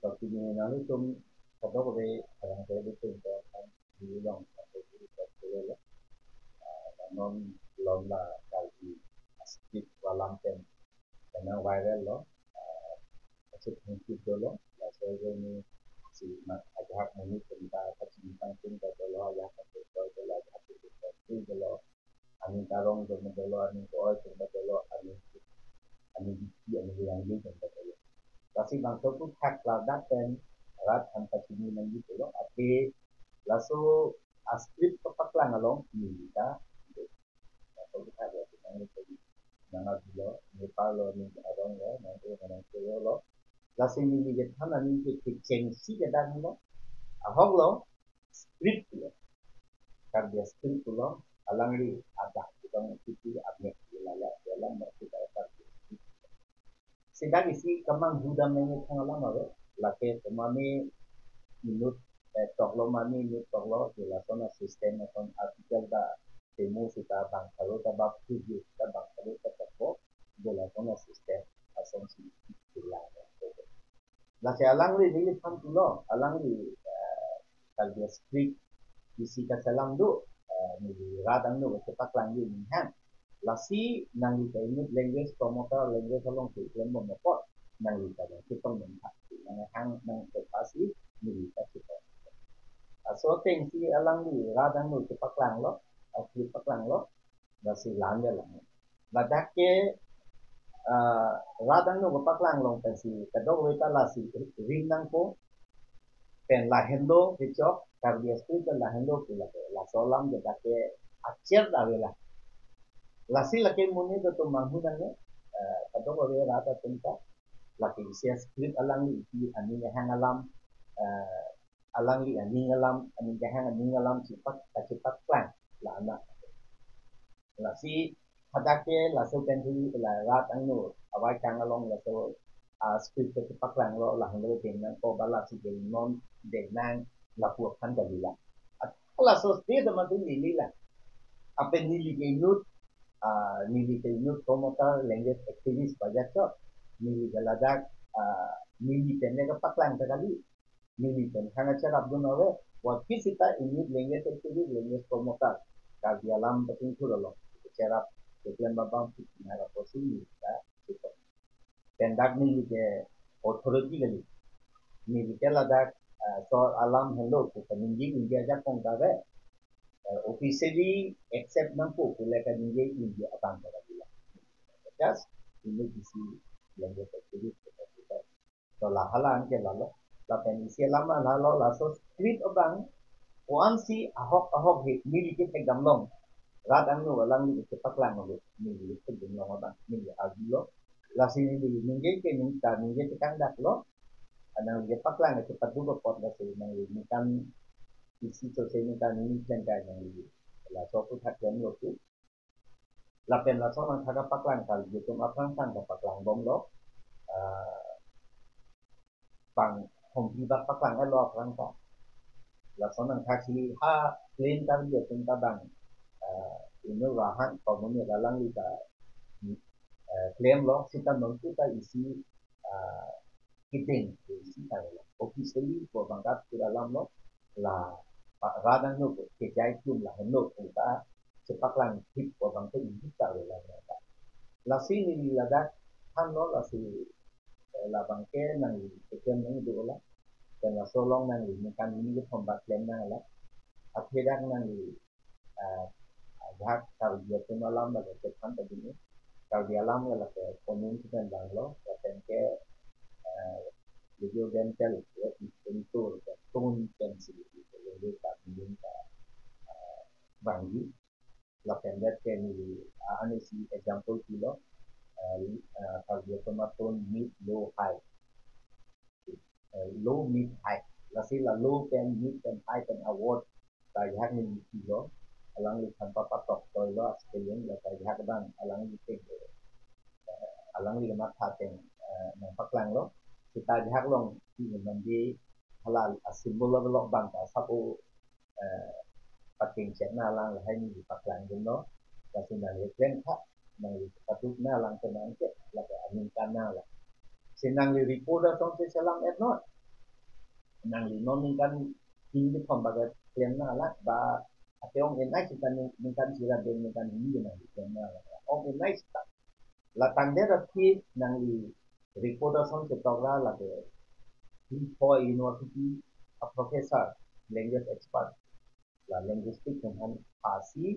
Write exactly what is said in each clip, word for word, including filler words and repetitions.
Pini nanglitum kadokave arang tele tum ko kan di long satu di ko tele lo. Ah, non lom la Karbi script alam pen kena viral lo. Ah, masuk hengkit dolo. Laso ini si mat ajak muni tenta kacintang tenta dolo ya kan dolo ajak dolo. Aning karong jong dolo, aning ko-oi jong dolo, aning, aning diki, aning yang jong dolo. Lasi bangso aphuthak ladak pen rat an pachini nangji pulo, ate laso a script kepaklang along neli ta. Bangso aphuthak ya, nang itu nang abilo, Nepal lo, aning arong lo, nang itu nang itu lo. Lasi neli kethan aning ke kechengsi kedang lo. Ahok lo, script lo. Karbi script lo, alangli adak kitong titi abnek lala dalam merti kaya Karbi script. Sida isi kemang budam nangkethang alam ave, lake kemami inut, eh, toklo mami inut toklo, jela sona system ason article ta temu sita bang kalu ta bab tujuh, ta bang kalu ta toklo, jela sona system ason si jela. Lasi alangli neli than pulo, alangli, eh, Karbi script isi kachelang do, eh, neli rat angno kachepaklangji ning hang. Lasi nangli ta inut language promoter, language along keklem bom apot, nangli ta dong kitong bom tha. Nang hang nang kepasi neli ta kitong. Laso ateng si alangli rat angno kepaklang lo, asli paklang lo, lasi lang ya lang. Ladak ke, ah, rat angno kepaklang along pensi kadokave ta lasi ring nangpo, pen lahenlo kechok, Karbi script pen lahenlo ke lake, laso alam ke lake acher ta ave la. Lasi lake muni ta tum manghu nang ya, eh, kadokave rat atum ta, lake isi script alangli isi aning kehang alam, eh, alangli aning alam, aning kehang aning alam chepak, chepaklang la anak. Lasi hadak ke laso pen thu la rat angno avaikang along laso, ah, script kepaklang lo, lahenlo deng nangpo, ba lasi deng non deng nang lapu aphan kali la. At laso stage ma tu neli la. Apen neli ke inut, ah, neli ke inut promoter, language activist ba jachot. Neli ke ladak, ah, neli pen kepaklang ta kali. Neli pen hang acherap dun ave, what kisita inut language activist, language promoter, Karbi alam pating thur along cherap keklem abang pitna ra posi neli ta. Pen dak neli ke authority kali. Neli ke ladak, ah, sor alam henlo pu kaningje ingje ajakong ta ave. Eh, officially accept nangpo pu le kaningje ingje abang ta kali la. Just inut isi language activist. So la hala anke lalo. Lapen isi alam lalo, laso script abang ko-ansi ahok ahok he neli kethek dam long. Rat angno alangli kepaklang lo, neli kethek dam long abang, neli arjulo. Lasi neli ningje ke ning ta ningje tekang dak lo. Nangli kepaklang kepaduk apot lasi nangli ningkan isi sose ningkan neli klem kai nangli. Laso aphuthak klem lo tu. Lapen lason angthak kepaklang kali, itum aphrang aphrang kepaklang bom lo. Ah, bang hompi bak paklang lo aphrang ta. Lason angthak si ha klem kali itum ta bang, ah, inut ra hang komunit alangli ta, eh, klem lo, sita non tu ta isi, ah, kedeng isi ta lo. Officially ko bangkat kira alam lo, la pa-, rat angno kejai tum lahenlo pu ta chepaklang thip ko bangke ingkit ta lo la ta. Lasi neli ladak thanlo, lasi, eh, labang ke nangli keklem nangji do la. Pen laso along nangli ningkan hini kethom bak klem nang la. Athe dak nangli, eh, ajahak Karbi atum alam bak kethan ta dini. Karbi alam ke lake komun si pen bang lo, lapen ke, eh, video game tel, ya, intur, ya, tun pen si, ya, video ta, video ta, eh, bangji. Lapen det ke neli, ah, ani si example pilo, eh, eh, Karbi atum atun mid, low, high. Eh, low, mid, high. Lasi la low pen, mid pen, high pen award ta ajahak neli pilo, alangli than papatok toilo, aspelling la ta ajahak abang alangli te, eh, alangli kematha ateng, eh, nangpaklang lo. Sita ajahak along ti mandi halal a symbol lo bang ta sapo, eh, pating chet na lang lahai neli paklang dun lo. Lasi nangli klem tha, nangli paduk na lang ke nang ke, lake aningkan na lang. Si nangli report asong si selam et non. Nangli non ningkan hini kethom bak klem nanglang, ba ate ong enai sita ning-, ningkan isi ra deng ningkan hini nangli klem nanglang. Ong enai sita. La tangdet aphi nangli report ason ketok ra lake Imphal University a professor, language expert, la linguistic atum aphan phasi,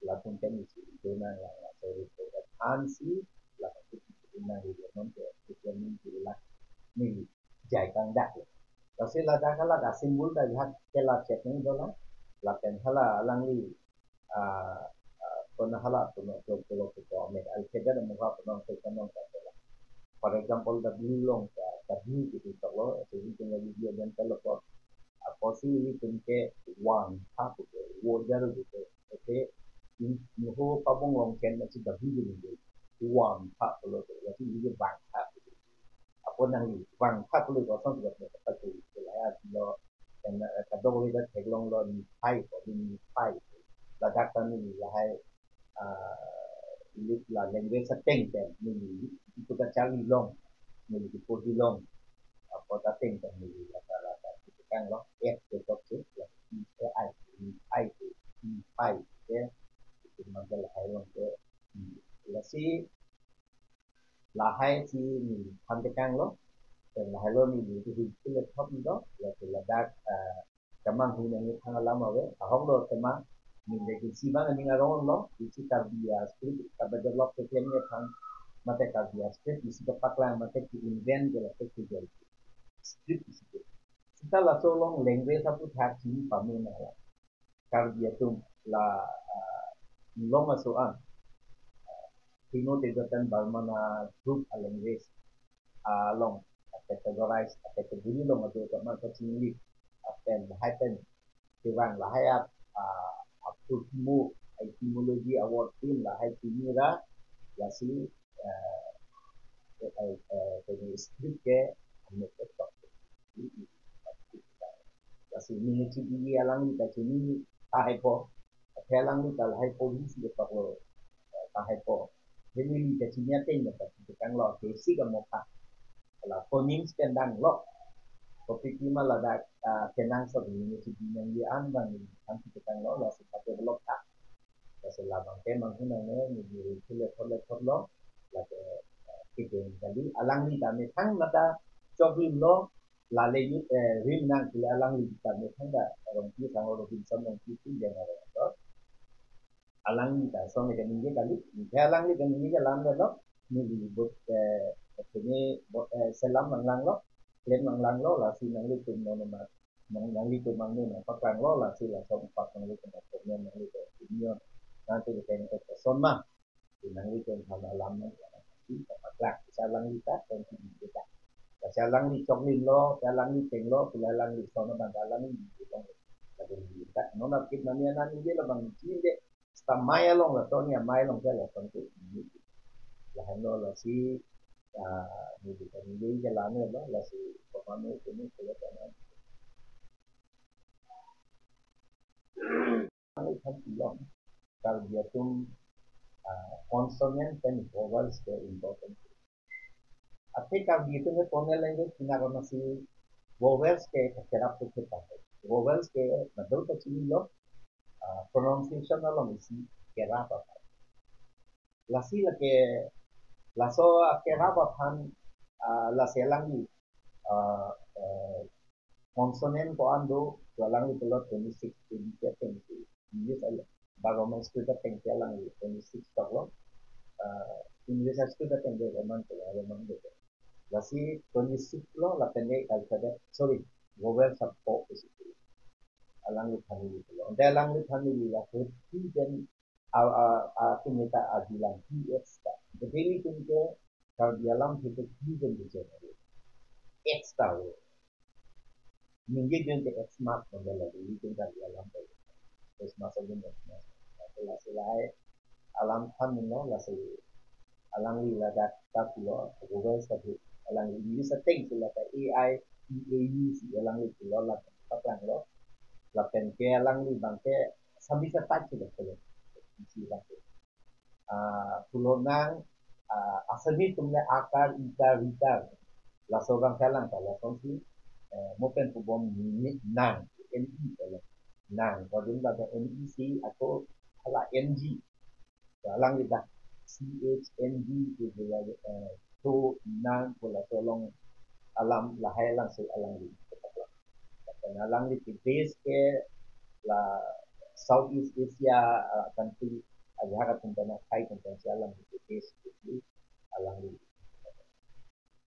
latum pen isi itu nanglang, la sorry, ko kan si, la itu nangli non ke, itu nangli la, neli jai kangdak. Lasi ladak hala ka symbol ta jahak ke la chet nangji dolang, lapen hala alangli, ah, ah, kona hala puno to pulo to to me alphabet mo ha puno to puno to. For example, W along ta W ke to lo, so we can use the example of, apotsi ilitum ke wangtha pu ke, wo jar pu ke, okay, in, in ho pabong along ken na si W ke ni, wangtha pulo ke, ya si ini wangtha pu ke. Apot nangli wangtha pulo ko song juga ke, ke la ya lo, dan, eh, kadokave ta theklonglo, niphai ko, niphai. Ladak ta neli lahai, ah, lit la language ateng pen neli, itu ta charlilong, neli kipodilong. Apot ateng pen neli lata lata itu kan lo, F ketok si, la, I, I, I, I, ya. Itu mangke lahai along ke, lasi lahai si neli than tekanglo. Dan lahai lo neli itu hil hil thop do, lasi ladak, ah, kemang hui nangji thang alam ave, ahok lo tema, neli ke si bang aning arong lo, isi Karbi a script, Karbi develop ke klem ne thang, mate Karbi a script, isi kepaklang, mate ke invent ke la ke ke jai. Script isi ke. Sita laso along language aputhak chini pame nanglang. Karbi atum la, ah, long aso an, ah, Sino-Tibetan Burman a group a language, ah, along, ah, categorize, ah, category along ado kama kachingli, ah, pen, lahai pen, kevang lahai ap, ah, apurtimo, etymology award team lahai chini ra, lasi, eh, eh, eh, eh, script ke, amek ketok. Lasi neli chidi alangli ta chini tahai po. Athe alangli ta lahai po hisi ketok lo, eh, tahai po. Jadi neli ta chini ateng ta chini tekanglo, basic amokha. La phonemes pen danglo. Topic lima ladak, ah, kenangsot neli chidi nangji an bang neli than chini tekanglo, lasi ta develop ta. Lasi labang ke manghu nangne, neli review le thot le thot lo, lake, eh, kideng kali, alangli ta methang mata choklim lo, lale yu, eh, rim nang kile alangli ta methang ta, Rongpi sang Robinson Rongpi tu jana ro. Alangli ta song ke ningje kali, ningje alangli ke ningje alam lo, neli bot, eh, kene bot, eh, selam nanglanglo, klem nanglanglo, lasi nanglitum non ma, nang, nanglitum mang ne nangpaklanglo, lasi lason pak nanglitum, nanglitum opinion, nanglitum ke ke son ma, nanglitum aphan alam nang, nangpaklang, sita alangli ta, dan si kita. Sita alangli choklim lo, sita alangli tenglo, sita alangli son abang alangli, lagi kita. Non apit mania nangji lo bang chinde, sita mai along lason ya, mai along ke lason ke. Lahenlo lasi, ah, neli kan neli jalan lo, lasi pemanu ini kalau kan. Kami kan bilang, Karbi atum, ah, consonant pen vowels ke important. Athe Karbi atum ke tonal language pina kona si vowels ke kerap ke kita. Vowels ke betul ke chini lo, ah, pronunciation along isi kerap apa. Lasi lake, laso kerap aphan, ah, lasi alangli, ah, eh, consonant ko-an do, to alangli pulo twenty-six, twenty-seven, English al-, Burman script ateng ke alangli twenty-six toklo, ah, English script ateng ke Roman pulo, Roman do. Lasi twenty-six lo, lapen ke alphabet, sorry, vowel sab po isi. Alangli than neli pulo. Ante alangli than neli la fifty then a, a, a, kini ta abilang T X ta. Jadi nelitum ke Karbi alam kita T dan bicara. X ta lo. Ningje jun ke X mark, mangga lagi nelitum Karbi alam ta. X mark saja, X mark. Sila, sila, eh, alam than no, lasi alangli ladak ta pulo, Google sabi, alangli English ateng sila ta A I, E A U si alangli pulo, ladak paklanglo. Lapen ke alangli bang ke sambil sa touch sudah pulo. Isi bang ke. Ah, pulo nang, ah, Assamese atum le akar, ikar, rikar. Laso bang ke alang ta, lason si. eh, mo pen pubom ni, ni nang, N E pu lo. Nang, kodun ba N E C ako hala N G. Alangli dak C H N G pu ya, eh, to nang pu laso along alam lahai alam si alangli. Lapen alangli ke base ke la Southeast Asia, ah, country, ajahak atum pen akhei atum pen si alangli ke base ke alangli